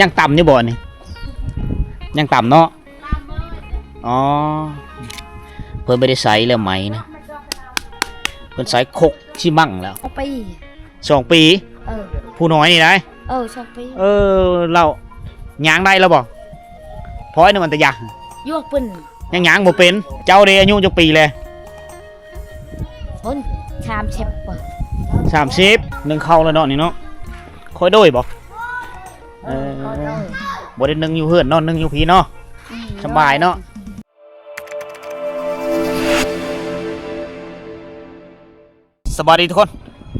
ຍັງຕຳຢູ່ບໍ່ນີ້? ຍັງຕຳເນາະ. ອໍ ເພິ່ນບໍ່ໄດ້ໃຊ້ແລ້ວໄມ້ນະ ເພິ່ນໃຊ້ຄົກຊິມັງແລ້ວ. ສອງປີ ສອງປີ? ເອີ ຜູ້ນ້ອຍນີ້ໄດ໋. ເອີ ສອງປີ. ເອີ ລາວຍ່າງໄດ້ແລ້ວບໍ່? ພໍໜຶ່ງອັນຕະຍາ ຢູ່ເພິ່ນ ຍັງຍ່າງບໍ່ເປັນ. ເຈົ້າເດ ອາຍຸຈັກປີແລ້ວ? ໂອ້ຍ ສາມສິບ ສາມສິບ. ໜຶ່ງເຂົ້າແລ້ວເນາະນີ້ເນາະ. ຄ່ອຍໂດຍບໍ່? ເອີ ເອີ ຄ່ອຍໂດຍ. ບໍ່ໄດ້ໜຶ່ງຢູ່ເຮືອນເນາະ ໜຶ່ງຢູ່ພີ້ເນາະ. ອືມ ສະບາຍເນາະ. ສະບາຍດີທຸກຄົນ,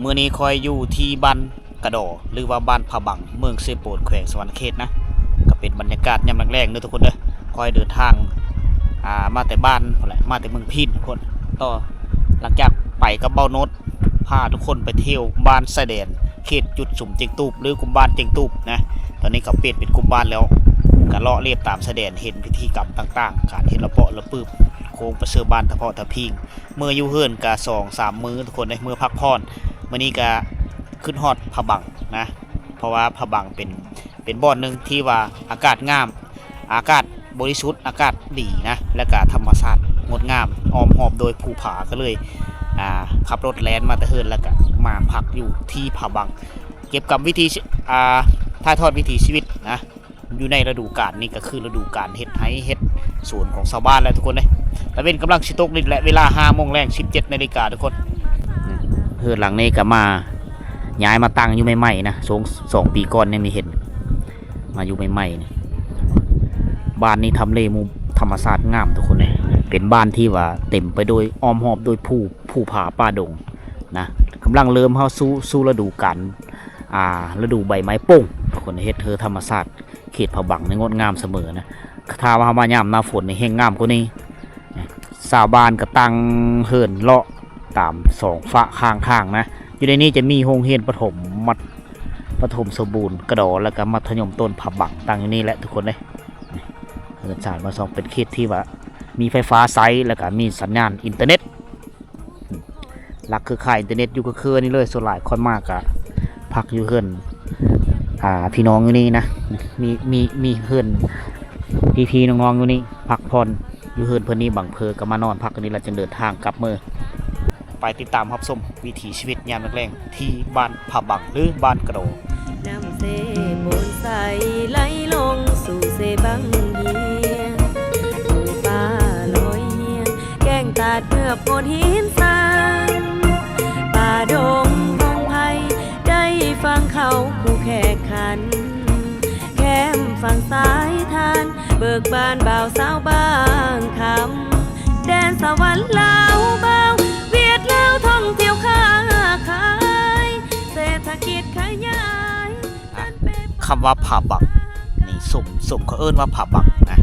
ມື້ນີ້ຂ້ອຍຢູ່ທີ່ບ້ານກະດໍ ຫຼືວ່າບ້ານຜາບັງ ເມືອງເຊໂປນ ແຂວງສະຫວັນນະເຂດນະ. ກໍເປັນບັນຍາກາດຍາມແລງໆເດີທຸກຄົນເດີ. ຂ້ອຍເດີນທາງ ອ່າ ມາແຕ່ບ້ານພຸ້ນແຫຼະ ມາແຕ່ເມືອງພີນພຸ້ນ. ຕໍ່ ຫຼັງຈາກໄປກັບເບົາໂນດ ພາທຸກຄົນໄປທ່ຽວບ້ານຊາຍແດນ ເຂດຈຸດສຸມຈຽງຕູບ ຫຼືກຸ່ມບ້ານຈຽງຕູບນະ. ຕອນນີ້ເຂົາປ່ຽນເປັນກຸ່ມບ້ານແລ້ວ ກະເລາະລຽບຕາມຊາຍແດນ ເຫັນພິທີກຳຕ່າງໆ ການເຮັດລະເປາະລະປຶບ ໂຄງປະເຊີບ້ານ ທະເພາະທະພິງ. ເມື່ອຢູ່ເຮືອນກະສອງສາມມື້ທຸກຄົນເດ້ ເມື່ອພັກຜ່ອນ. ມື້ນີ້ກະຄຶດຮອດຜາບັງນະ ເພາະວ່າຜາບັງເປັນ ເປັນບ່ອນໜຶ່ງທີ່ວ່າອາກາດງາມ ອາກາດບໍລິສຸດ ອາກາດດີນະ ແລະກະທຳມະຊາດງົດງາມ ອ້ອມຮອບໂດຍພູຜາ. ກໍເລີຍ ອ່າ ຂັບລົດແລ່ນມາແຕ່ເຮືອນ ແລະກະມາພັກຢູ່ທີ່ຜາບັງ ເກັບກຳວິຖີ ອ່າ ຖ່າຍທອດວິຖີຊີວິດນະ. ຢູ່ໃນລະດູການນີ້ກໍຄືລະດູການເຮັດໄຮ່ເຮັດສວນຂອງຊາວບ້ານແຫຼະທຸກຄົນເດ້. ຕາເວັນກຳລັງຊິຕົກດິນແຫຼະ ເວລາຫ້າໂມງແລງ ສິບເຈັດນາລິກາທຸກຄົນ. ເຮືອນຫຼັງນີ້ກໍມາ ຍ້າຍມາຕັ້ງຢູ່ໃໝ່ໆນະ ສອງ ສອງປີກ່ອນຍັງໄດ້ເຫັນ ມາຢູ່ໃໝ່ໆນີ້. ບ້ານນີ້ທຳເລໝູ່ທຳມະຊາດງາມທຸກຄົນເດ້. ເປັນບ້ານທີ່ວ່າເຕັມໄປໂດຍ ອ້ອມຮອບໂດຍພູ ພູຜາປ່າດົງນະ. ກຳລັງເລີ່ມເຂົ້າສູ່ ສູ່ລະດູການ ອ່າ ລະດູໃບໄມ້ປົ່ງ ທຸກຄົນ. ເຮັດເຮືອນທຳມະຊາດ ເຂດຜາບັງນີ້ງົດງາມສະເໝີນະ. ຖ້າວ່າເຮົາມາຍາມໜ້າຝົນນີ້ແຮ່ງງາມກວ່ານີ້. ຊາວບ້ານກໍຕັ້ງເຮືອນເລາະຕາມສອງຟາກຂ້າງທາງນະ. ຢູ່ໃນນີ້ຈະມີໂຮງຮຽນປະຖົມ ມັດ ປະຖົມສົມບູນກະດໍ ແລ້ວກໍມັດທະຍົມຕົ້ນຜາບັງ ຕັ້ງຢູ່ນີ້ແຫຼະທຸກຄົນເດ້. ເຮືອນຊານບ້ານຊ່ອງເປັນເຂດທີ່ວ່າມີໄຟຟ້າໃຊ້ ແລ້ວກໍມີສັນຍານອິນເຕີເນັດ. ຫຼັກເຄືອຂ່າຍອິນເຕີເນັດຢູ່ເຄືອໆນີ້ເລີຍ. ສ່ວນຫຼາຍຂ້ອຍມາກະພັກຢູ່ເຮືອນ ອ່າ ພີ່ນ້ອງຢູ່ນີ້ນະ. ມີ ມີ ມີເຮືອນພີ່ໆນ້ອງໆຢູ່ນີ້ ພັກຜ່ອນຢູ່ເຮືອນເພິ່ນນີ້. ບາງເທື່ອກໍມານອນພັກຢູ່ນີ້ ແລ້ວຈຶ່ງເດີນທາງກັບເມືອ. ໄປຕິດຕາມຮັບຊົມວິຖີຊີວິດຍາມແລງໆ ທີ່ບ້ານຜາບັງ ຫຼື ບ້ານກະດໍ. ນ້ຳເຊໂປນໃສໄຫຼລົງສູ່ເຊບັງເຮຍ ພູຜາລອຍຮຽງ ແກ້ງຕາດເກືອບໂຂດຫີນຊານ ປ່າດົງພອງໄພ ໄດ້ຟັງເຂົາຄູ່ແຂກຂັນ ແຄມຝັ່ງສາຍທານ ເບີກບານບ່າວສາວບາງຄຳ ແດນສະຫວັນລາວບ່າວ ຫວຽດລາວທ່ອງທ່ຽວຄ້າຂາຍ ເສດຖະກິດຂະຫຍາຍ. ອ່ະ ຄຳວ່າຜາບັງນີ້ ສົມ ສົມເຂົາເອີ້ນວ່າຜາບັງນະ.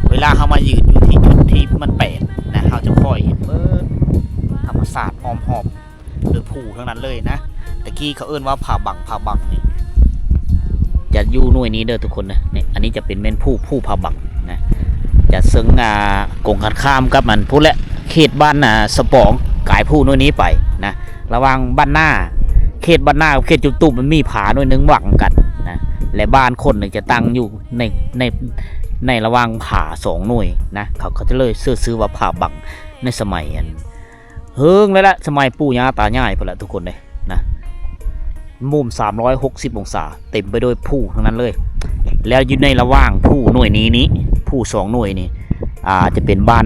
ເວລາເຮົາມາຢືນຢູ່ທີ່ຈຸດທີ່ມັນແປກນະ ເຮົາຈະຄ່ອຍເຫັນເບິດທຳມະຊາດອ້ອມຮອບໂດຍພູທັງນັ້ນເລີຍນະ. ແຕ່ກີ້ເຂົາເອີ້ນວ່າຜາບັງ ຜາບັງນີ້ ຈະຢູ່ໜ່ວຍນີ້ເດີທຸກຄົນນະ. ນີ້ ອັນນີ້ຈະເປັນແມ່ນພູ ພູຜາບັງນະ ຈະເຊິ່ງ ອ່າ ກົງກັນຂ້າມກັບມັນພຸ້ນແຫຼະ ເຂດບ້ານ ອ່າ ສະປອງ ກາຍພູໜ່ວຍນີ້ໄປນະ. ລະຫວ່າງບ້ານນາ ເຂດບ້ານນາກັບເຂດຈຸດຕູບ ມັນມີຜາໜ່ວຍໜຶ່ງຫວ່າງກັນນະ ແລະ ບ້ານຄົນນີ້ຈະຕັ້ງຢູ່ໃນ ໃນ ໃນລະຫວ່າງຜາສອງໜ່ວຍນະ. ເຂົາກໍຈະເລີຍເອີ້ນຊື່ວ່າຜາບັງ ໃນສະໄໝອັນເຫິງແລ້ວລະ ສະໄໝປູ່ຍ່າຕາຍາຍພຸ້ນລະທຸກຄົນເດ້ນະ. ມຸມສາມຮ້ອຍຫົກສິບອົງສາ ເຕັມໄປດ້ວຍພູທັງນັ້ນເລີຍ. ແລ້ວຢູ່ໃນລະຫວ່າງພູໜ່ວຍນີ້ນີ້ ພູສອງໜ່ວຍນີ້ ອ່າ ຈະເປັນບ້ານ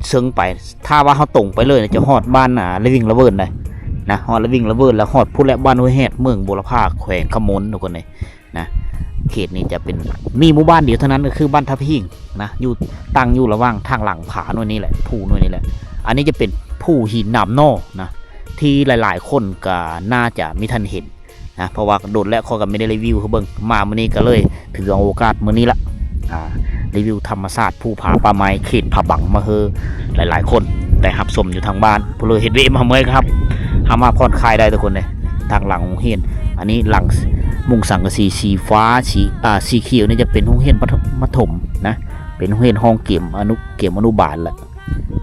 ເຊິ່ງໄປ ຖ້າວ່າເຮົາຕົງໄປເລີຍຈະຮອດບ້ານ ອ່າ ລະວິງລະເວີນໄດ໋ນະ ຮອດລະວິງລະເວີນ ແລ້ວຮອດພຸ້ນແຫຼະ ບ້ານຫ້ວຍແຮດ ເມືອງບົວລະພາ ແຂວງຄຳມ່ວນ ທຸກຄົນເດ້ນະ. ເຂດນີ້ຈະເປັນ ມີໝູ່ບ້ານດຽວເທົ່ານັ້ນ ກໍຄືບ້ານທະພິງນະ ຢູ່ ຕັ້ງຢູ່ລະຫວ່າງທາງຫຼັງຜາໜ່ວຍນີ້ແຫຼະ ພູໜ່ວຍນີ້ແຫຼະ. ອັນນີ້ຈະເປັນພູຫີນໜາມໜໍ່ນະ ທີ່ຫຼາຍໆຄົນກໍໜ້າຈະມີທ່ານເຫັນ ນະ ເພາະວ່າດົນແລ້ວຂ້ອຍກໍບໍ່ໄດ້ຣີວິວໃຫ້ເບິ່ງ ມາມື້ນີ້ກໍເລີຍຖືເອົາໂອກາດມື້ນີ້ລະ ອ່າ ຣີວິວທຳມະຊາດ ພູຜາ ປ່າໄມ້ ເຂດຜາບັງ ມາໃຫ້ຫຼາຍໆຄົນໄດ້ຮັບຊົມຢູ່ທາງບ້ານ. ຜູ້ເລີຍເຮັດວຽກມາເມື່ອຍກໍຮັບ ຫາມາຜ່ອນຄາຍໄດ້ທຸກຄົນເດ້. ທາງຫຼັງໂຮງຮຽນ ອັນນີ້ຫຼັງ ມຸງສັງກະສີສີຟ້າ ສີ ອ່າ ສີຂຽວນີ້ຈະເປັນໂຮງຮຽນປະຖົມ ປະຖົມນະ ເປັນໂຮງຮຽນຫ້ອງກຽມອະນຸ ກຽມອະນຸບານລະ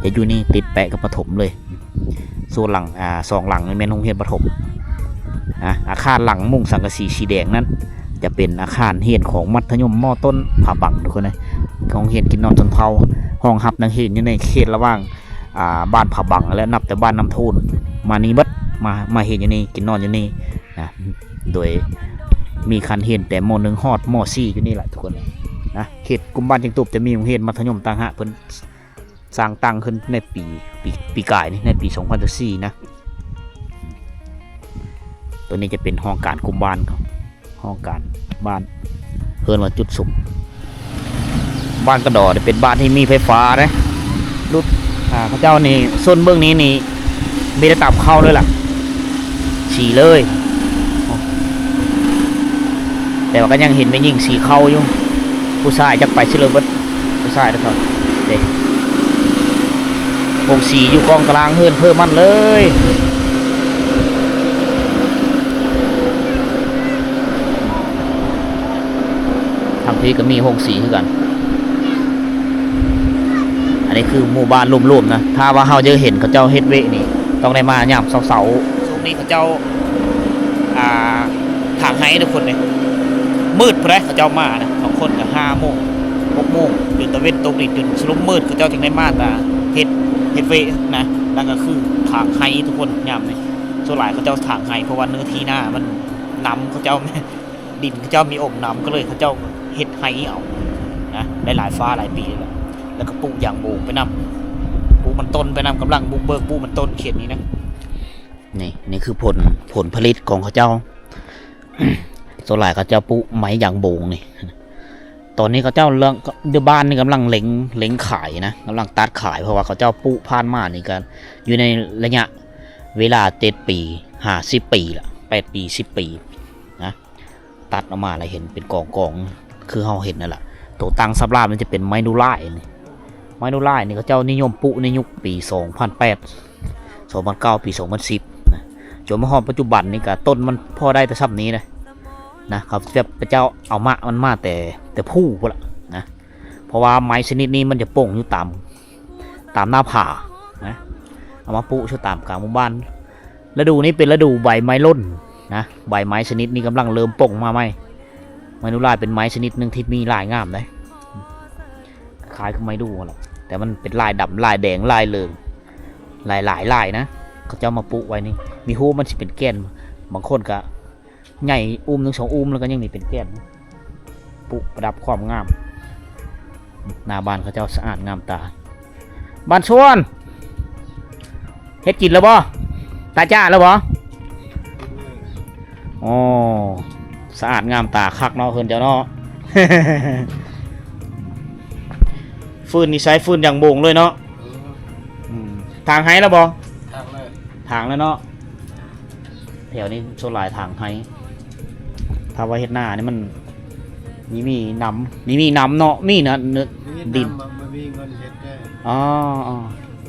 ຈະຢູ່ນີ້ຕິດແປະກັບປະຖົມເລີຍ. ສ່ວນຫຼັງ ອ່າ ສອງຫຼັງນີ້ແມ່ນໂຮງຮຽນປະຖົມນະ. ອາຄານຫຼັງມຸງສັງກະສີສີແດງນັ້ນ ຈະເປັນອາຄານຮຽນຂອງມັດທະຍົມ ມ.ຕົ້ນ ຜາບັງ ທຸກຄົນເອີຍ. ໂຮງຮຽນກິນນອນຊົນເຜົ່າ ຮອງຮັບນັກຮຽນຢູ່ໃນເຂດລະຫວ່າງ ອ່າ ບ້ານຜາບັງ ແລະ ນັບແຕ່ບ້ານນ້ຳໂທນມານີ້ເບິດ ມາ ມາຮຽນຢູ່ນີ້ ກິນນອນຢູ່ນີ້ນະ. ໂດຍມີຂັ້ນຮຽນແຕ່ ມ.ໜຶ່ງ ຮອດ ມ.ສີ່ ຢູ່ນີ້ແຫຼະທຸກຄົນນະ. ເຂດກຸ່ມບ້ານຈຽງຕູບຈະມີໂຮງຮຽນມັດທະຍົມຕ່າງຫາກ ເພິ່ນສ້າງຕັ້ງຂຶ້ນໃນປີ ປີ ປີກາຍນີ້ ໃນປີສອງພັນຊາວສີ່ນະ. ໂຕນີ້ຈະເປັນຫ້ອງການກຸ່ມບ້ານເຂົາ ຫ້ອງການບ້ານ ເອີ້ນວ່າຈຸດສຸມ. ບ້ານກະດໍນີ້ເປັນບ້ານທີ່ມີໄຟຟ້າເດ້ ລຸດ ອ່າ ເຂົາເຈົ້ານີ້ ໂຊນເບື້ອງນີ້ນີ້ ມີແຕ່ຕາມເຂົ້າເລີຍລະ ສີເລີຍ. ແຕ່ວ່າກໍຍັງເຫັນແມ່ຍິງສີເຂົ້າຢູ່ ຜູ້ຊາຍຈັກໄປຊິເລີເບິດ. ຜູ້ຊາຍເດ້ອເຂົາເດ້ ໂຮງສີຢູ່ກ້ອງກະລາງເຮືອນເພີ້ມັນເລີຍ. ທາງພີ້ກໍມີໂຮງສີຄືກັນ. ອັນນີ້ຄືໝູ່ບ້ານລວມໆນະ. ຖ້າວ່າເຮົາຢາກເຫັນເຂົາເຈົ້າເຮັດເວະນີ້ ຕ້ອງໄດ້ມາຍາມເຊົ້າໆ. ຊ່ວງນີ້ເຂົາເຈົ້າ ອ່າ ຖາງໄຮ່ທຸກຄົນເດ້ ມືດພຸ້ນໃດເຂົາເຈົ້າມານະ. ບາງຄົນກໍຫ້າໂມງ ຫົກໂມງ ຈົນຕາເວັນຕົກດິນ ຈົນສະຫຼຸບມືດ ເຂົາເຈົ້າຈຶ່ງໄດ້ມາຕາເຮັດ ເຮັດເວະນະ. ນັ້ນກໍຄືຖາງໄຮ່ທຸກຄົນຍາມນີ້. ສ່ວນຫຼາຍເຂົາເຈົ້າຖາງໄຮ່ ເພາະວ່າເນື້ອທີ່ນາມັນນຳ ເຂົາເຈົ້າ ດິນເຂົາເຈົ້າມີອົມນຳ ກໍເລີຍເຂົາເຈົ້າເຮັດໄຮ່ເອົານະ ໄດ້ຫຼາຍຟ້າຫຼາຍປີແລ້ວ. ແລ້ວກໍປູກຢາງໂບງໄປນຳ ປູກມັນຕົ້ນໄປນຳ ກຳລັງບຸກເບີກປູກມັນຕົ້ນເຂດນີ້ນະ. ນີ້ ນີ້ຄືຜົນ ຜົນຜະລິດຂອງເຂົາເຈົ້າ. ສ່ວນຫຼາຍເຂົາເຈົ້າປູກໄມ້ຢາງໂບງນີ້. ຕອນນີ້ເຂົາເຈົ້າເລື່ອງ ຢູ່ບ້ານນີ້ກຳລັງເລັງ ເລັງຂາຍນະ ກຳລັງຕັດຂາຍ ເພາະວ່າເຂົາເຈົ້າປູກຜ່ານມານີ້ກໍຢູ່ໃນໄລຍະເວລາເຈັດປີ ຫາ ສິບປີລະ ແປດປີ ສິບປີນະ. ຕັດອອກມາແລ້ວເຫັນເປັນກອງໆ ຄືເຮົາເຫັນນັ້ນລະ. ໂຕຕັ້ງສຳລາບມັນຈະເປັນໄມ້ດູລາຍນີ້ ໄມ້ດູລາຍນີ້ເຂົາເຈົ້ານິຍົມປູກໃນຍຸກປີສອງພັນແປດ ສອງພັນເກົ້າ ປີ ສອງພັນສິບນະ. ຈົນມາຮອດປັດຈຸບັນນີ້ກະຕົ້ນມັນພໍໄດ້ແຕ່ຊ່ຳນີ້ນະ ນະ. ເຂົາເຈົ້າເອົາໝາກມັນມາແຕ່ ແຕ່ພູພຸ້ນລະນະ. ເພາະວ່າໄມ້ຊະນິດນີ້ມັນຈະປົ່ງຢູ່ຕາມ ຕາມໜ້າຜານະ ເອົາມາປູກຊະຕາມກາງໝູ່ບ້ານ. ລະດູນີ້ເປັນລະດູໃບໄມ້ຫຼົ່ນນະ ໃບໄມ້ຊະນິດນີ້ກຳລັງເລີ່ມປົ່ງມາໃໝ່. ໄມ້ດູລາຍເປັນໄມ້ຊະນິດໜຶ່ງທີ່ມີລາຍງາມເດ້ ຄ້າຍຄືໄມ້ດູ່ຫັ້ນແຫຼະ ແຕ່ມັນເປັນລາຍດຳ ລາຍແດງ ລາຍເຫຼືອງ ຫຼາຍໆລາຍນະ. ເຂົາເຈົ້າມາປູກໄວ້ນີ້ ມີຮູບມັນຊິເປັນແກ່ນ ບາງຄົນກະ ໃຫຍ່ອູ້ມໜຶ່ງສອງອູ້ມ ແລ້ວກໍຍັງມີເປັນແກ່ນ ປຸກປະດັບຄວາມງາມ. ໜ້າບ້ານເຂົາເຈົ້າສະອາດງາມຕາ. ບ້ານຊວນ ເຮັດກິນແລ້ວບໍ່? ຕາຈ້າແລ້ວບໍ່? ອໍ ສະອາດງາມຕາຄັກເນາະ ເຮືອນເຈົ້າເນາະ. ຟືນນີ້ໃຊ້ຟືນຢາງໂບງເລີຍເນາະ. ເອີ ອືມ ຖາງໄຮ່ແລ້ວບໍ່? ຖາງແລ້ວ ຖາງແລ້ວເນາະ. ແຖວນີ້ສ່ວນຫຼາຍຖາງໄຮ່ ຖ້າວ່າເຮັດນານີ້ມັນມີ ມີນຳ ມີ ມີນຳເນາະ ມີນະ ດິນ ມັນບໍ່ມີເງິນເຮັດເດ້. ອໍ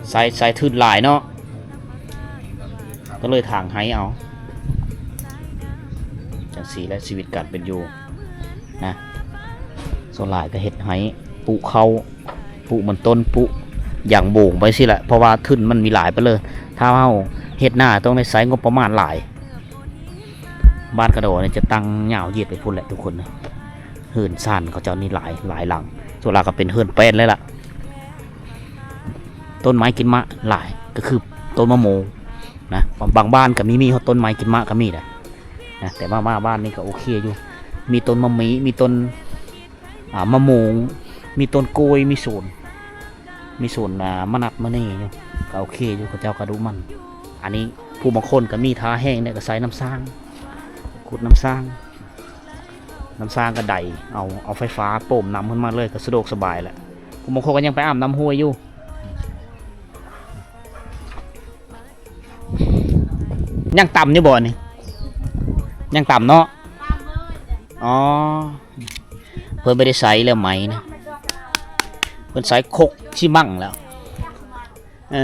ໃຊ້ ໃຊ້ທຶນຫຼາຍເນາະ ກໍເລີຍຖາງໄຮ່ເອົາ. ຈັ່ງຊີ້ແຫຼະຊີວິດການເປັນຢູ່ນະ ສ່ວນຫຼາຍກໍເຮັດໄຮ່ ປູກເຂົ້າ ປູກມັນຕົ້ນ ປູກຢາງໂບງໄປຊີ້ແຫຼະ ເພາະວ່າທຶນມັນມີຫຼາຍໄປເລີຍ. ຖ້າເຮົາເຮັດນາຕ້ອງໄດ້ໃຊ້ງົບປະມານຫຼາຍ. ບ້ານກະດໍນີ້ຈະຕັ້ງຍາວຢຽດໄປພຸ້ນແຫຼະທຸກຄົນ. ເຮືອນຊານເຂົາເຈົ້ານີ້ຫຼາຍ ຫຼາຍຫຼັງ ສ່ວນຫຼາຍກໍເປັນເຮືອນແປ້ນເລີຍລະ. ຕົ້ນໄມ້ກິນໝາກຫຼາຍ ກໍຄືຕົ້ນມະໂມງນະ ບາງ ບາງບ້ານກໍມີ ມີຮອດຕົ້ນໄມ້ກິນໝາກກໍມີນະ ນະ ແຕ່ວ່າມາບ້ານນີ້ກໍໂອເຄຢູ່ ມີຕົ້ນມະມີ ມີຕົ້ນ ອ່າ ມະໂມງ ມີຕົ້ນກ້ວຍ ມີສວນ ມີສວນ ອ່າ ມະນັດມະເນຢູ່ ກໍໂອເຄຢູ່ ເຂົາເຈົ້າກໍດຸໝັ່ນ. ອັນນີ້ຜູ້ບາງຄົນກໍມີທ່າແຫ້ງແດ່ ກໍໃສ່ນ້ຳສ້າງ ຂຸດນ້ຳສ້າງ ນ້ຳສ້າງກໍໄດ້ ເອົາ ເອົາໄຟຟ້າໂປ້ມນ້ຳຂຶ້ນມາເລີຍ ກໍສະດວກສະບາຍແຫຼະ. ຜູ້ບາງຄົນກໍຍັງໄປອາບນ້ຳຫ້ວຍຢູ່. ຍັງຕຳຢູ່ບໍ່ນີ້? ຍັງຕຳເນາະ. ອໍ ເພິ່ນບໍ່ໄດ້ໃຊ້ແລ້ວໄມ້ນະ ເພິ່ນໃຊ້ຄົກຊີມັງແລ້ວ. ເອີ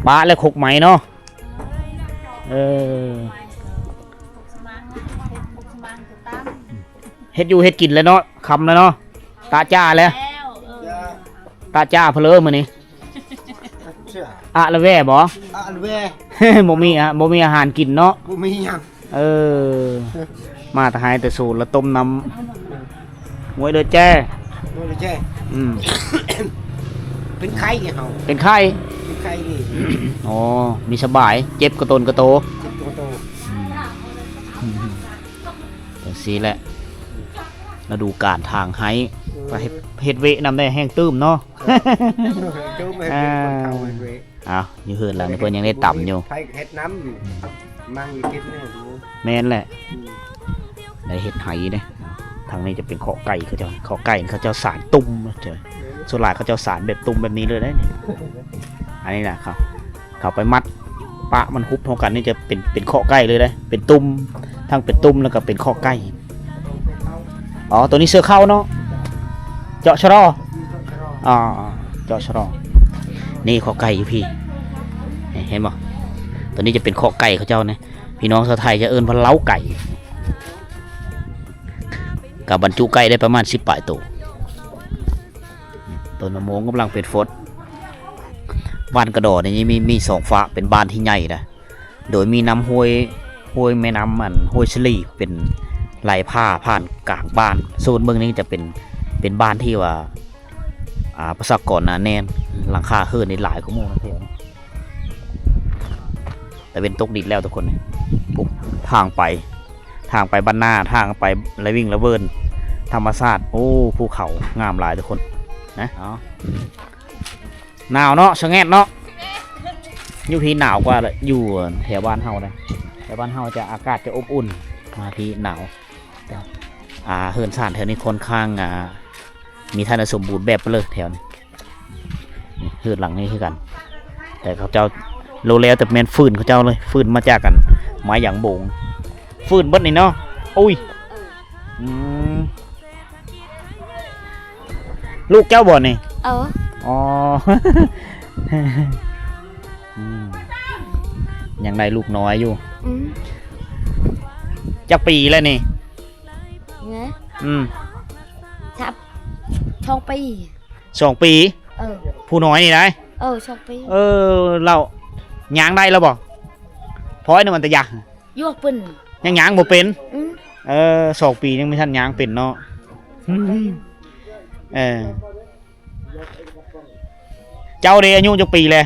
ປະແລ້ວຄົກໄມ້ເນາະ. ເອີ ເຮັດຢູ່ເຮັດກິນແລ້ວເນາະ ຄ່ຳແລ້ວເນາະ. ຕາຈ້າແລ້ວ ຕາຈ້າເພີ້ມື້ນີ້. ອະລະແວບໍ່? ອະລະແວ ບໍ່ມີອະ ບໍ່ມີອາຫານກິນເນາະ. ບໍ່ມີຫຍັງ. ເອີ ມາແຕ່ໄຮ່ແຕ່ສວນ ລະຕົ້ມນ້ຳ ຫ້ວຍເດີແຈ້ ຫ້ວຍເດີແຈ້ ອືມ ເປັນໄຂ້ເຮົາ ເປັນໄຂ້ ເປັນໄຂ້ນີ້ ອໍ ມີສະບາຍ ເຈັບກະຕົນກະໂຕ ເຈັບກະໂຕ ອືມ ອືມ ຈັ່ງຊີ້ແຫຼະ ລະດູການທາງໄຮ່ ອືມ ກໍເຮັດ ເຮັດເວະນຳໄດ້ແຮງຕື່ມເນາະ ເອີ ຕື່ມໃຫ້ເປັນຄົນເຖົ້າເຮັດເວະ ອ້າວ ຢູ່ເຮືອນຫຼັງນີ້ເພິ່ນຍັງໄດ້ຕຳຢູ່ ໃຜເຮັດນຳ ອືມ ມັງກິນແນ່ດູ ແມ່ນແຫຼະ ອືມ ໄດ້ເຮັດໄຮ່ເດ້ ທາງນີ້ຈະເປັນຄອກໄກ່ເຂົາເຈົ້າ ຄອກໄກ່ເຂົາເຈົ້າສານຕຸ່ມ ເອີ ສ່ວນຫຼາຍເຂົາເຈົ້າສານແບບຕຸ່ມແບບນີ້ເລີຍເດ້ ອັນນີ້ນະ ເຂົາ ເຂົາໄປມັດປະມັນຮຸບເທົ່າກັນນີ້ຈະເປັນ ເປັນຄອກໄກ່ເລີຍເດ້ ເປັນຕຸ່ມ ທັງເປັນຕຸ່ມ ແລ້ວກໍເປັນຄອກໄກ່ ອໍ ໂຕນີ້ເຊື້ອເຂົ້າເນາະ ເຈາະຊະລໍ ອໍ ເຈາະຊະລໍ ນີ້ຄອກໄກ່ຢູ່ພີ້ ເຫັນບໍ່ ໂຕນີ້ຈະເປັນຄອກໄກ່ເຂົາເຈົ້ານະ ພີ່ນ້ອງຊາວໄທຈະເອີ້ນວ່າເລົ້າໄກ່ ກໍບັນຈຸໄກ່ໄດ້ປະມານສິບປາຍໂຕ ຕົ້ນມະມ່ວງກຳລັງເປັນຟົດ ບ້ານກະດໍນີ້ມີ ມີສອງຟາກ ເປັນບ້ານທີ່ໃຫຍ່ນະ ໂດຍມີນ້ຳຫ້ວຍ ຫ້ວຍແມ່ນ້ຳ ອັນ ຫ້ວຍສະຫຼີເປັນໄຫຼຜ່າຜ່ານກາງບ້ານ ໂຊນເບິ່ງນີ້ຈະເປັນ ເປັນບ້ານທີ່ວ່າ ອ່າ ປະຊາກອນໜາແໜ້ນ ຫຼັງຄາເຮືອນນີ້ຫຼາຍກວ່າໝູ່ນະແຖວນີ້ ຕາເວັນຕົກດິນແລ້ວທຸກຄົນ ນີ້ ທາງໄປ ທາງໄປບ້ານນາ ທາງໄປລະວິ່ງລະເວີນ ທຳມະຊາດ ໂອ້ ພູເຂົາງາມຫຼາຍທຸກຄົນ ນະ ເອົາ ໜາວເນາະ ສະແງດເນາະ ຢູ່ພີ້ໜາວກວ່າຢູ່ແຖວບ້ານເຮົາເດ້ ແຖວບ້ານເຮົາຈະ ອາກາດຈະອົບອຸ່ນ ມາພີ້ໜາວ ອ່າ ເຮືອນຊານແຖວນີ້ຄ່ອນຂ້າງ ອ່າ ມີທັນສົມບູນແບບເລີຍແຖວນີ້ ເຮືອນຫຼັງນີ້ຄືກັນ ແຕ່ເຂົາເຈົ້າໂລແລວ ແຕ່ແມ່ນຟືນເຂົາເຈົ້າເລີຍ ຟືນມາຈາກ ອັນ ໄມ້ຢາງໂບງ ຟືນເບິດນີ້ເນາະ ໂອ້ຍ ອືມ ລູກເຈົ້າບໍ່ນີ້? ເອີ ອໍ ອືມ ຍັງໄດ້ລູກນ້ອຍຢູ່ ອືມ ຈັກປີແລ້ວນີ້? ນະ ອືມ ສາມ ສອງປີ ສອງປີ ເອີ ຜູ້ນ້ອຍນີ້ໄດ໋ ເອີ ສອງປີ ເອີ ລາວຍ່າງໄດ້ແລ້ວບໍ່? ພໍຍໜຶ່ງມັນຕະຢາ ຍວກເປັນ ຍັງຍ່າງບໍ່ເປັນ ອືມ ເອີ ສອງປີຍັງບໍ່ທັນຍ່າງເປັນເນາະ ອືມ ເອີ ເຈົ້າເດ ອາຍຸຈັກປີແລ້ວ?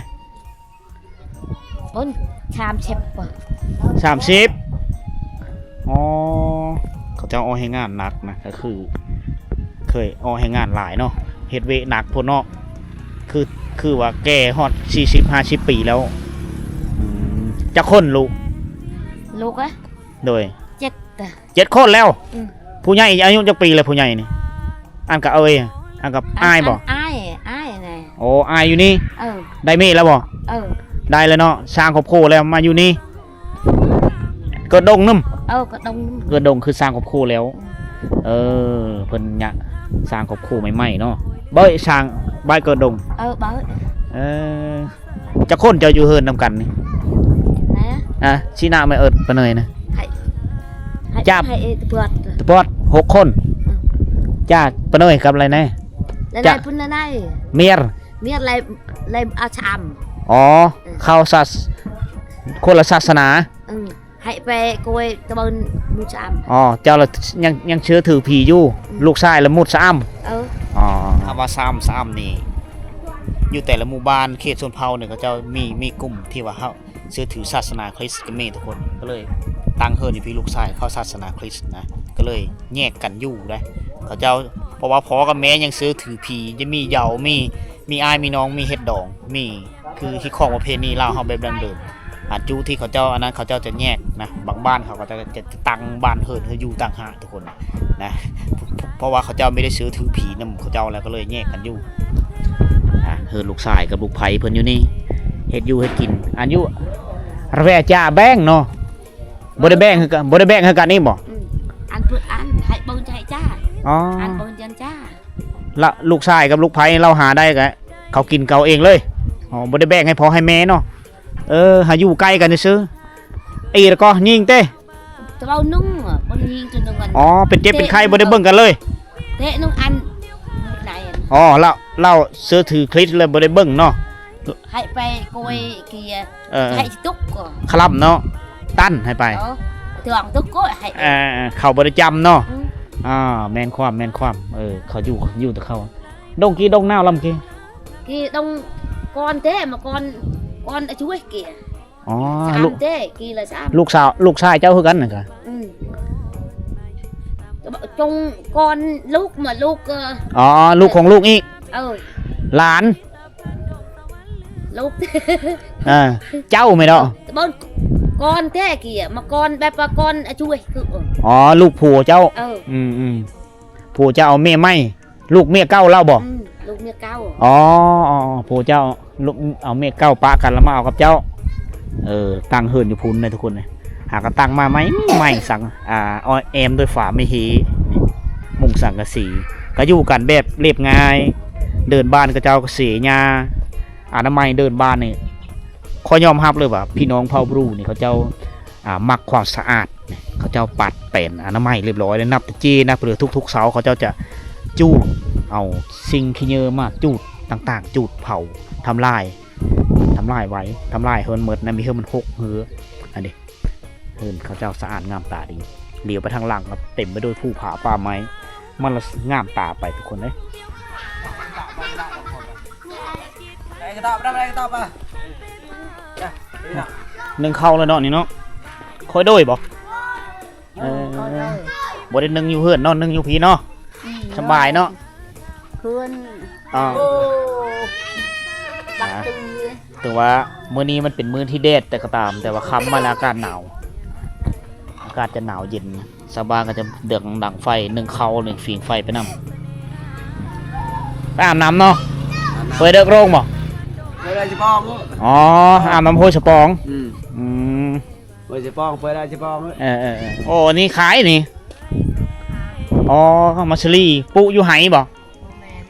ໂອ້ຍ ສາມສິບ ສາມສິບ ອໍ ເຂົາເຈົ້າອອກແຮງງານໜັກນະ ກໍຄືເຄີຍອອກແຮງງານຫຼາຍເນາະ ເຮັດເວະໜັກໂພດເນາະ ຄື ຄືວ່າແກ່ຮອດສີ່ສິບຫ້າສິບປີແລ້ວ ອືມ ຈັກຄົນລູກ? ລູກເອີຍ ໂດຍ ເຈັດ ເຈັດຄົນແລ້ວ ອືມ ຜູ້ໃຫຍ່ອາຍຸຈັກປີແລ້ວ ຜູ້ໃຫຍ່ນີ້? ອັນກະເອີຍ ອັນກະ ອັນ ອ້າຍບໍ່? ອັນ ອ້າຍ ອ້າຍນະ ໂອ້ ອ້າຍຢູ່ນີ້ ເອີ ໄດ້ເມຍແລ້ວບໍ່? ເອີ ໄດ້ແລ້ວເນາະ ສ້າງຄອບຄົວແລ້ວມາຢູ່ນີ້ ເກີດດົງນຳ ເອີ ເກີດດົງນຳ ເກີດດົງຄືສ້າງຄອບຄົວແລ້ວ ອືມ ເອີ ເພິ່ນຍະສ້າງຄອບຄົວໃໝ່ໆເນາະ ເບີຍສ້າງ ບາຍເກີດດົງ ເອີ ບາຍ ເອີ ຈັກຄົນເຈົ້າຢູ່ເຮືອນນຳກັນນີ້? ນະ ອາ ຊີ້ໜ້າມາເອີ້ນປ້າເນີຍນະ ໃຫ້ ໃຫ້ ຈັບ ໃຫ້ເອ ຕະປອດ ຕະປອດ ຫົກຄົນ ອືມ ຈ້າ ປ້າເນີຍກັບລາຍນາຍ ລາຍນາຍ ຈ້າ ພຸ້ນລາຍນາຍ ເມຍ ເມຍລາຍ ລາຍອາຊາມ ອໍ ເອີ ເຂົ້າສາສ ຄົນລະສາສະໜາ ອືມ ໃຫ້ໄປກວຍຕະບອນໝູດຊາມ ອໍ ເຈົ້າລະຍັງ ຍັງເຊື່ອຖືຜີຢູ່ ອືມ ລູກຊາຍລະໝູດຊາມ ເອີ ອໍ ຖ້າວ່າຊາມ ຊາມນີ້ ຢູ່ແຕ່ລະໝູ່ບ້ານເຂດຊົນເຜົ່ານີ້ ເຂົາເຈົ້າມີ ມີກຸ່ມທີ່ວ່າເຮົາເຊື່ອຖືສາສະໜາຄຣິດກໍມີທຸກຄົນ ກໍເລີຍຕັ້ງເຮືອນຢູ່ພີ້ ລູກຊາຍເຂົ້າສາສະໜາຄຣິດນະ ກໍເລີຍແຍກກັນຢູ່ໄດ໋ ເຂົາເຈົ້າ ເພາະວ່າພໍ່ກັບແມ່ຍັງເຊື່ອຖືຜີ ຈະມີເຍົາ ມີ ມີອ້າຍ ມີນ້ອງ ມີເຮັດດອງ ມີ ຄືຮີດຄອງປະເພນີລາວເຮົາແບບດັ້ງເດີມ ອາ ຈຸທີ່ເຂົາເຈົ້າ ອັນນັ້ນ ເຂົາເຈົ້າຈະແຍກນະ ບາງບ້ານເຂົາກໍຈະ ຈະ ຈະຕັ້ງບ້ານເຮືອນໃຫ້ຢູ່ຕ່າງຫາກທຸກຄົນນະ ເພາະວ່າເຂົາເຈົ້າບໍ່ໄດ້ເຊື່ອຖືຜີນຳເຂົາເຈົ້າ ແລ້ວກໍເລີຍແຍກກັນຢູ່ ອາ ເຮືອນລູກຊາຍກັບລູກໃພ້ເພິ່ນຢູ່ນີ້ ເຮັດຢູ່ເຮັດກິນ ອັນຢູ່ ແລະ ຈະແບ່ງເນາະ ບໍ່ໄດ້ແບ່ງຄືກັນ ບໍ່ໄດ້ແບ່ງຄືກັນນີ້ບໍ່? ອືມ ອັນເພິ່ນ ອັນໃຫ້ເບິ່ງໃຫ້ຈ້າ ອໍ ອັນເບິ່ງຈັນຈ້າ ລະລູກຊາຍກັບລູກໃພ້ລາວຫາໄດ້ກະເຂົາກິນເຂົາເອງເລີຍ ອໍ ບໍ່ໄດ້ແບ່ງໃຫ້ພໍ່ໃຫ້ແມ່ເນາະ ເອີ ຫາຢູ່ໃກ້ກັນຊື່ໆ ອີລະກໍຍິງເຕ ເຈົ້າໜຶ່ງ ບໍ່ຍິງຕົວໜຶ່ງ ອໍ ເປັນເຈັບເປັນໄຂ້ບໍ່ໄດ້ເບິ່ງກັນເລີຍ ເຕະໜຶ່ງອັນ ອໍ ລາວ ລາວເຊື່ອຖືຄຣິດແລ້ວບໍ່ໄດ້ເບິ່ງເນາະ ໃຫ້ໄປໂກຍເກຍ ເອີ ໃຫ້ຕຸກກໍ ຄະລຳເນາະ ຕັນໃຫ້ໄປ ເອີ ເຂາບໍ່ໄດ້ຈຳເນາະ. ອືມ ອ່າ ແມ່ນຄວາມ ແມ່ນຄວາມ. ເອີ ເຂົາຢູ່ ຢູ່ແຕ່ເຂົາ ດົງກີ່ດົງນາວລຳກີ່ ກີ່ດົງ ກ່ອນແທ້ມາກ່ອນ ກ່ອນອາຍຸເກຍ. ອໍ ສາມເດ້ ກີ່ລະສາມ ລູກສາວ ລູກຊາຍເຈົ້າຄືກັນນະກະ. ອືມ ຈົງກ່ອນລູກມາ ລູກ ອໍ ລູກຂອງລູກອີກ. ເອີ ຫຼານ ລູກ ເອີ ເຈົ້າແມ່ນເນາະ. ເອີ ກ່ອນແທ້ກີ່ມາກ່ອນ ແບບວ່າກ່ອນອາຍຸຄື. ອໍ ລູກຜົວເຈົ້າ. ເອີ ອືມໆ ຜົວເຈົ້າເອົາເມຍໃໝ່ ລູກເມຍເກົ່າລາວບໍ່? ອືມ ລູກເມຍເກົ່າ. ອໍ ອໍ ຜົວເຈົ້າ ລູກ ເອົາເມຍເກົ່າປະກັນລະມາເອົາກັບເຈົ້າ. ເອີ ຕັ້ງເຮືອນຢູ່ພຸ້ນນະທຸກຄົນເອີຍ. ຫາກະຕັ້ງມາໃໝ່ ໃໝ່ສັງ ອ່າ ອ້ອຍແອ້ມດ້ວຍຝາໄມ້ເຮ ມຸງສັງກະສີ ກະຢູ່ກັນແບບລຽບງ່າຍ. ເດີ່ນບ້ານເຂົາເຈົ້າກະເສຍຫຍ້າ ອະນາໄມເດີ່ນບ້ານນີ້ ຂໍຍອມຮັບເລີຍວ່າ ພີ່ນ້ອງເຜົ່າບຣູນີ້ເຂົາເຈົ້າ ອ່າ ມັກຄວາມສະອາດ. ເຂົາເຈົ້າປັດແປນອະນາໄມລຽບລ້ອຍ ແລະ ນັບແຕ່ເຈນະ ເພື່ອທຸກໆເສົາເຂົາເຈົ້າຈະຈູດເອົາສິ່ງຂີ້ເຫຍື້ອໝາກຈູດຕ່າງໆ ຈູດເຜົາ ທຳລາຍ ທຳລາຍໄວ້ ທຳລາຍໃຫ້ມັນໝົດນະ. ມີເຮືອນມັນຫົກເຮືອ ອັນນີ້ ເຮືອນເຂົາເຈົ້າສະອາດງາມຕາດີ. ຫຼຽວໄປທາງຫຼັງກໍເຕັມໄປດ້ວຍພູຜາປ່າໄມ້ ມັນລະງາມຕາໄປທຸກຄົນເອີຍ. ໜຶ້ງເຂົ້າແລ້ວເນາະນີ້ເນາະ. ຄ່ອຍໂດຍບໍ່? ເອີ ບໍ່ໄດ້ໜຶ້ງຢູ່ເຮືອນເນາະ ໜຶ້ງຢູ່ພີ້ເນາະ. ອືມ ສະບາຍເນາະ ເຮືອນ. ອໍ ໂອ້ ບັກ ອ່າ ຖືວ່າມື້ນີ້ມັນເປັນມື້ທີ່ແດດແຕ່ກໍຕາມ ແຕ່ວ່າຄ່ຳມາແລ້ວອາກາດໜາວ ອາກາດຈະໜາວເຢັນ. ຊາວບ້ານກໍຈະເດືອງດັງໄຟ ໜຶ້ງເຂົ້າ ຫຼື ຝີງໄຟໄປນຳ. ໄປອາບນ້ຳເນາະ. ອາບນ້ຳ ເປີດເດິກໂຣງບໍ່? ເປີດໄດ້ສະປອງ. ອໍ ອາບນ້ຳຫ້ວຍສະປອງ. ອືມ ອືມ ເປີດສະປອງ ເປີດໄດ້ສະປອງ. ເອີໆໆ ໂອ້ ອັນນີ້ຂາຍນີ້. ອໍ ເຂົ້າມາສາລີ ປູຢູ່ໄຮ່ບໍ່? ບໍ່ແມ່ນ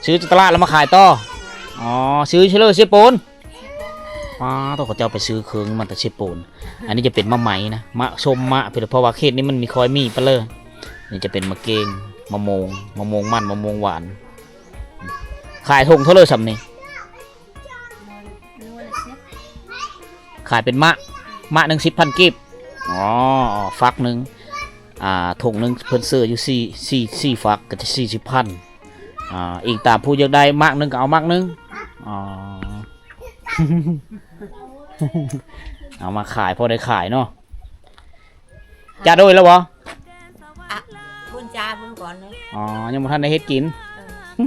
ຊື້ຈາກຕະຫຼາດ ຊື້ຈາກຕະຫຼາດແລ້ວມາຂາຍຕໍ່. ອໍ ຊື້ຢູ່ເຊີເຊໂປນ. ປາໂຕ ເຂົາເຈົ້າໄປຊື້ເຄື່ອງມາແຕ່ເຊໂປນ. ອັນນີ້ຈະເປັນໝາກໄມ້ນະ ໝາກສົ້ມ ໝາກ ເພາະວ່າເຂດນີ້ມັນມີ ຄ່ອຍມີປານເລີ. ນີ້ຈະເປັນໝາກເກງ ໝາກໂມງ ໝາກໂມງມັນ ໝາກໂມງຫວານ. ຂາຍຖົງເທົ່າໃດຊ່ຳນີ້? ຂາຍເປັນໝາກ ໝາກໜຶ່ງສິບພັນກີບ. ອໍ ຝັກໜຶ່ງ ອ່າ ຖົງໜຶ່ງເພິ່ນຊື້ຢູ່ສີ່ ສີ່ ສີ່ຝັກກໍຈະສີ່ສິບພັນ. ອ່າ ອີງຕາມຜູ້ຢາກໄດ້ໝາກໜຶ່ງກໍເອົາໝາກໜຶ່ງ. ອໍ ເອົາມາຂາຍ ພໍໄດ້ຂາຍເນາະ. ຈາໂດຍແລ້ວບໍ່? ອະ ບຸນຈາບຸນກ່ອນເລີຍ. ອໍ ຍັງບໍ່ທັນໄດ້ເຮັດກິນ. ເອີ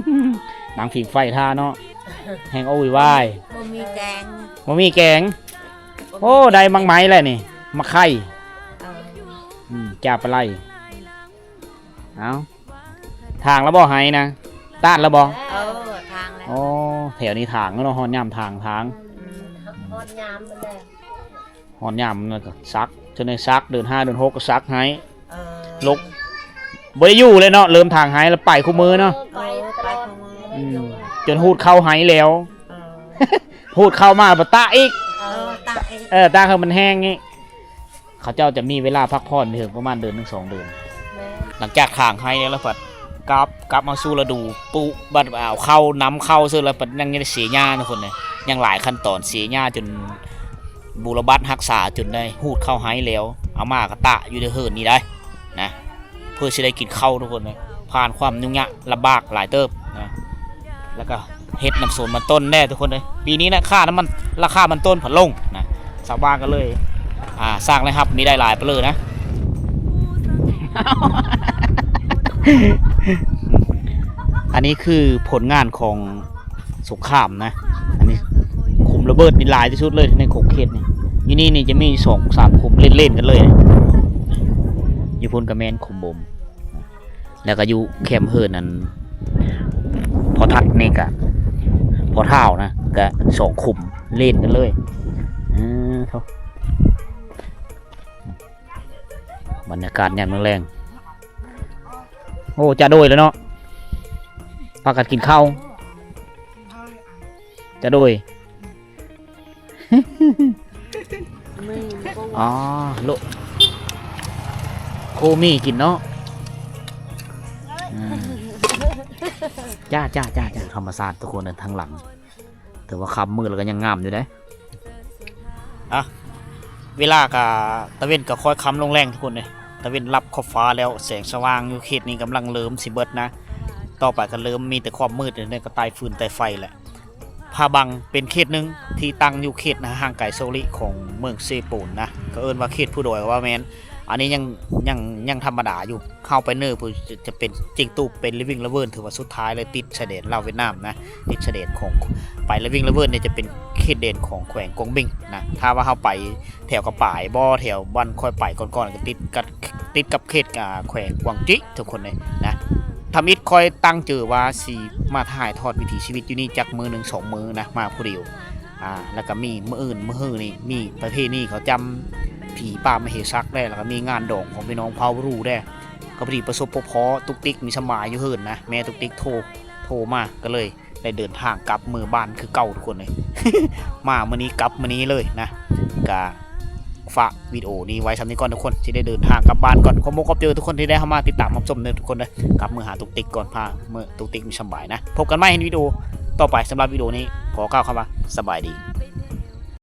ນັ່ງຜິງໄຟຖ້າເນາະ ແຮງໂອ້ຍວາຍ. ບໍ່ມີແກງ ບໍ່ມີແກງ. ໂອ້ ໄດ້ໝາກໄມ້ແລ້ວນີ້ ໝາກໄຂ່. ເອີ ອືມ ຈາປາໄລ. ເອົ້າ ຖາງແລ້ວບໍ່ໄຮ່ນະ? ຕາດແລ້ວບໍ່? ເອີ ຖາງແລ້ວ. ໂອ້ ແຖວນີ້ຖາງເນາະ ຮອດຍາມຖາງ ຖາງ. ອືມ ຮອດຍາມພຸ້ນແຫຼະ ຮອດຍາມນັ້ນກໍສັກ ເທື່ອໜຶ່ງສັກ ເດືອນຫ້າເດືອນຫົກກໍສັກໄຮ່. ເອີ ລົກ ບໍ່ໄດ້ຢູ່ເລີຍເນາະ ເລີ່ມຖາງໄຮ່ແລ້ວໄປຄູ່ມື້ເນາະ. ເອີ ໄປ ໄປຄູ່ມື້. ອືມ ຈົນຮູດເຂົ້າໄຮ່ແລ້ວ. ເອີ ຮູດເຂົ້າມາບໍ່ຕາກອີກ. ເອີ ຕາກອີກ. ເອີ ຕາກໃຫ້ມັນແຫ້ງອີກ. ເຂົາເຈົ້າຈະມີເວລາພັກຜ່ອນເຖິງປະມານເດືອນໜຶ່ງສອງເດືອນ. ແມ່ນ ຫຼັງຈາກຖາງໄຮ່ແລ້ວ ແລ້ວພັດກັບ ກັບມາສູ່ລະດູປູກ ບັດເອົາເຂົ້າ ນຳເຂົ້າເຊິ່ງ ແລ້ວພັດຍັງໄດ້ເສຍຫຍ້ານະຄົນເອີຍ. ຍັງຫຼາຍຂັ້ນຕອນ ເສຍຫຍ້າຈົນ ບູລະບັດຮັກສາຈົນໄດ້ຮູດເຂົ້າໄຮ່ແລ້ວ ເອົາມາກະຕາກຢູ່ໃນເຮືອນນີ້ໄດ໋ນະ ເພື່ອຊິໄດ້ກິນເຂົ້າທຸກຄົນເອີຍ. ຜ່ານຄວາມຫຍຸ້ງຍາກລຳບາກຫຼາຍເຕີບນະ ແລ້ວກະເຮັດນຳສວນມັນຕົ້ນແດ່ທຸກຄົນເອີຍ. ປີນີ້ນະ ຄ່ານ້ຳມັນ ລາຄາມັນຕົ້ນພັດລົງນະ ຊາວບ້ານກໍເລີຍ ອ່າ ສ້າງລາຍຮັບນີ້ໄດ້ຫຼາຍປານເລີຍນະ. ອັນນີ້ຄືຜົນງານຂອງ ສົງຄາມນະ. ອັນນີ້ຂຸມລະເບີດນີ້ຫຼາຍທີ່ສຸດເລີຍໃນຂົງເຂດນີ້. ຢູ່ນີ້ນີ້ຈະມີສອງສາມຂຸມເລ່ນໆກັນເລີຍ. ຢູ່ພຸ້ນກໍແມ່ນຂຸມບົມ ແລ້ວກໍຢູ່ແຄມເຮືອນອັນພໍ່ທັດນີ້ກະພໍ່ທ້າວນະ ກະສອງຂຸມເລ່ນກັນເລີຍ. ເອີ ໂທ້ ບັນຍາກາດຍາມແລງໆ. ໂອ້ ຈະໂດຍແລ້ວເນາະ ພາກັນກິນເຂົ້າ ຈະໂດຍ. ອໍ ໂລະ ໂຄມີກິນເນາະ. ອືມ ຈ້າໆໆໆ ທຳມະຊາດທຸກຄົນທາງຫຼັງ. ແຕ່ວ່າຄ່ຳມືດແລ້ວກໍຍັງງາມຢູ່ເດ້. ອ່ະ ເວລາກະ ຕາເວັນກະຄ່ອຍຄ່ຳລົງແລ້ງທຸກຄົນເອີຍ. ຕາເວັນລັບຂອບຟ້າແລ້ວ ແສງສະຫວ່າງຢູ່ເຂດນີ້ກຳລັງເລີ່ມຊິເບິດນະ. ຕໍ່ໄປກະເລີ່ມມີແຕ່ຄວາມມືດ ແລ້ວກະຕາຍຟືນຕາຍໄຟແຫຼະ. ພາບັງເປັນເຂດໜຶ່ງທີ່ຕັ້ງຢູ່ເຂດຫ່າງໄກໂຊລິຂອງເມືອງເຊໂປນນະ, ເຂົາເອີ້ນວ່າເຂດພູດອຍກະວ່າແມ່ນ. ອັນນີ້ຍັງ ຍັງ ຍັງທຳມະດາຢູ່. ເຮົາໄປເນີພຸ້ນຈະ ຈະເປັນຈິງຕູບ ເປັນລະວິງລະເວີນ ຖືວ່າສຸດທ້າຍເລີຍ ຕິດຊາຍແດນລາວຫວຽດນາມນະ, ຕິດຊາຍແດນຂອງ ໄປລະວິງລະເວີນນີ້ຈະເປັນເຂດແດນຂອງແຂວງກວາງເບັງນະ. ຖ້າວ່າເຮົາໄປແຖວກະປາຍບໍ ແຖວບ່ອນຂ້ອຍໄປກ່ອນໆ ກະຕິດກັບ ຕິດກັບເຂດ ອາ ແຂວງກວາງຈີ້ທຸກຄົນເອີຍນະ. ທຳອິດຂ້ອຍຕັ້ງຈື່ວ່າຊິມາຖ່າຍທອດວິຖີຊີວິດຢູ່ນີ້ຈັກມື້ໜຶ່ງສອງມື້ນະ ມາຜູ້ດຽວ. ອາ ແລ້ວກະມີມື້ອື່ນ ມື້ຮືນີ້ມີປະເພນີເຂົາຈຳຜີປ່າມະເຫສັກແດ່ ແລ້ວກະມີງານດອງຂອງພີ່ນ້ອງເຜົ່າຣູແດ່. ກະພໍດີປະສົບພົບພໍ້ຕຸກຕິກມີສະບາຍຢູ່ເຮືອນນະ, ແມ່ຕຸກຕິກໂທ ໂທມາ ກະເລີຍໄດ້ເດີນທາງກັບເມືອບ້ານຄືເກົ່າທຸກຄົນເອີຍ. ມາມື້ນີ້ກັບມື້ນີ້ເລີຍນະ. ກະຝາກວິດີໂອນີ້ໄວ້ສ່ຳນີ້ກ່ອນທຸກຄົນ ຊິໄດ້ເດີນທາງກັບບ້ານກ່ອນ. ຂໍຂອບອົກຂອບໃຈທຸກຄົນທີ່ໄດ້ເຂົ້າມາຕິດຕາມຮັບຊົມເດີທຸກຄົນເດີ. ກັບເມືອຫາຕຸກຕິກກ່ອນ ພາເມືອຕຸກຕິກມີສະບາຍນະ. ພົບກັນໃໝ່ໃນວິດີໂອຕໍ່ໄປ. ສຳລັບວິດີໂອນີ້ຂໍກ່າວຄຳວ່າສະບາຍດີ.